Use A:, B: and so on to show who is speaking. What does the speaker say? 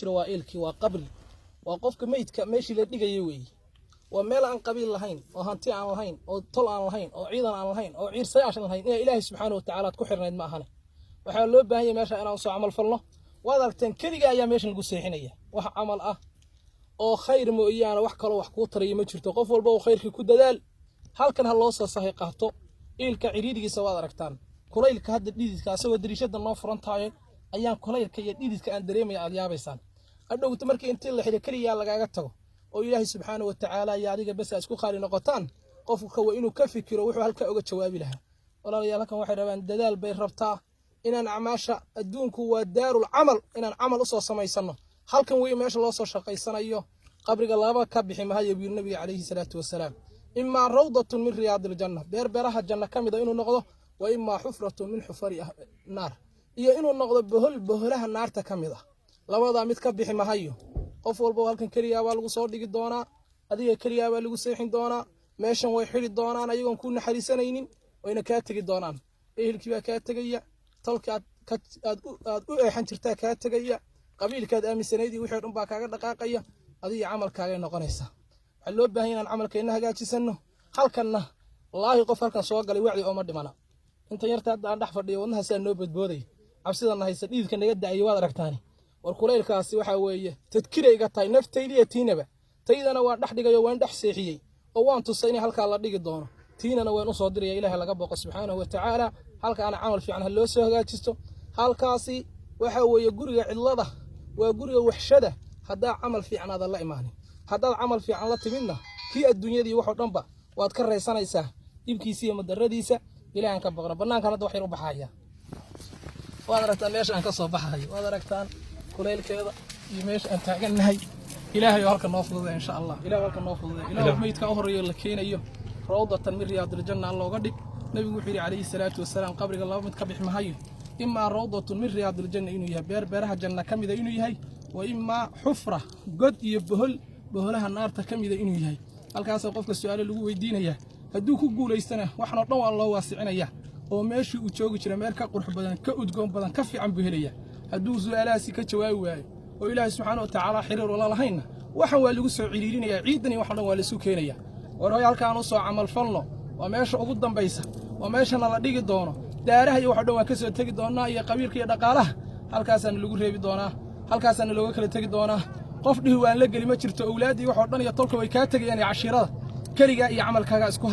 A: jiro waa iilkii, waa qabri, waa qofka meydka meeshii la dhigayay weeye. Waa meel aan qabiil lahayn, oo hanti aan lahayn, oo tol aan lahayn, oo ciidan aan lahayn, oo ciirsayaashan lahayn. Inaa Ilaahay subxaana watacaala aad ku xirnayd ma ahane. Waxaa loo baahan yahay meesha inaan soo camal falno. Waad aragteen, keliga ayaa meeshan lagu seexinaya. Wax camal ah oo khayr mooyaane wax kaloo wax kuu taraya ma jirto. Qof walba oo khayrkii ku dadaal. Halkan ha loo soo sahay qaato. Iilka ciriirigiisa waad aragtaan, kulaylka hadda, dhididka, asagoo dariishada noo furan tahay ayaan kulaylka iyo dhididka aan dareemaya aad yaabaysaan. Hadhowta markii intii la xidho keliyaa lagaaga tago oo Ilaahay subxaana wa tacaala iyo adiga bes aad isku qaali noqotaan, qofka waa inuu ka fikiro wuxuu halkaa uga jawaabi lahaa. Walaalayaal, halkan waxay rabaan dadaal bay rabtaa inaan acmaasha. Adduunku waa daarul camal, inaan camal usoo samaysano. Halkan wey meesha loo soo shaqaysanayo. Qabriga laba ka bixi mahayo, buu yiri Nabiga calayhi salaatu wasalaam: imaa rawdatun min riyaadi aljanna, beer beeraha janna ka mid a inuu noqdo, wa imaa xufratun min xufari naar, iyo inuu noqdo bohol boholaha naarta ka mid ah. Labadaa mid ka bixi mahayo. Qof walba halkan keligaa baa lagu soo dhigi doonaa, adiga keligaa baa lagu seexin doonaa. Meeshan way xidhi doonaan ayagoon ku naxariisanaynin, wayna kaa tegi doonaan. Ehelkii baa kaa tegaya, tolka aad u eexan jirtaa kaa tegaya, qabiilkaad aaminsanayd iyo wixii o dhan baa kaaga dhaqaaqaya. Adiga camalkaagay noqonaysaa. Waxaa loo baahan inaan camalkeenna hagaajisano. Halkanna wallaahi qof halkan soo galay wacdi ooma dhimana. Inta yarta hadda aan dhex fadhiyo, wadnahaasaa noo badboodaya, cabsidana haysa, dhiidka naga da'ayo waad aragtaani. War kulaylkaasi waxaa weeye tadkiray iga tahay naftayda iyo tiinaba. Taydana waan dhex dhigayo, waan dhex seexiyey oo waan tusay inay halkaa la dhigi doono. Tiinana waan usoo diraya. Ilaah laga boqo subxaanahu wa tacaala. Halkaana camal fiican ha loo soo hagaajisto. Halkaasi waxa weeye guriga cidlada, waa guriga waxshada. Haddaa camal fiican aadan la imaanin, haddaad camal fiican la timidna, kii adduunyadii waxoo dhanba waad ka raysanaysaa, dhibkiisa iyo madaradiisa. Ilahan ka baqno. Bannaankan hadda wax yar u baxaya, waad aragtaan meesha aan ka soo baxayo, waad aragtaan kulaylkeeda iyo meesha aan taagannahay. Ilaahay oo halka noo fududay, insha Allah. Ilahay halka noo fududay. Ilahay meydka u horeeyo la keenayo rawdatan min riyaadiljanna looga dhig. Nabigu wuxuu yidhi calayhi salaatu wasalaam: qabriga laba mid ka bixi mahayo, imaa rawdatun min riyaadiljanna inuu yahay, beer beeraha janna ka mida inuu yahay, wa imaa xufra, god iyo bohol boholaha naarta ka mida inuu yahay. Halkaasoo qofka su-aalo lagu weydiinayaa. Hadduu ku guulaystana, waxan oo dhan waa loo waasicinaya, oo meeshii uu joogi jira meel ka qurux badan, ka udgoon badan, ka fiican buu helaya. Hadduu su-aalahaasi ka jawaabi waayo oo Ilaahay subxaana wa tacaala xiriir ula lahaynna, waxan waa lagu soo ciriirinayaa, ciidan iyo waxan dhan waa laisu keenaya. War hoy, halkaan u soo camalfalno. Waa meesha ugu dambaysa, waa meeshana la dhigi doono. Daaraha iyo waxo dhan waan ka soo tegi doonnaa, iyo qabiilka iyo dhaqaalaha. Halkaasaana lagu reebi doonaa, halkaasaana looga kala tegi doonaa. Qof dhihi waan la geli ma jirto. Owlaaddii waxoo dhan iyo tolka way kaa tegayaan iyo cashiirada. Keligaa iyo camalkaagaa isku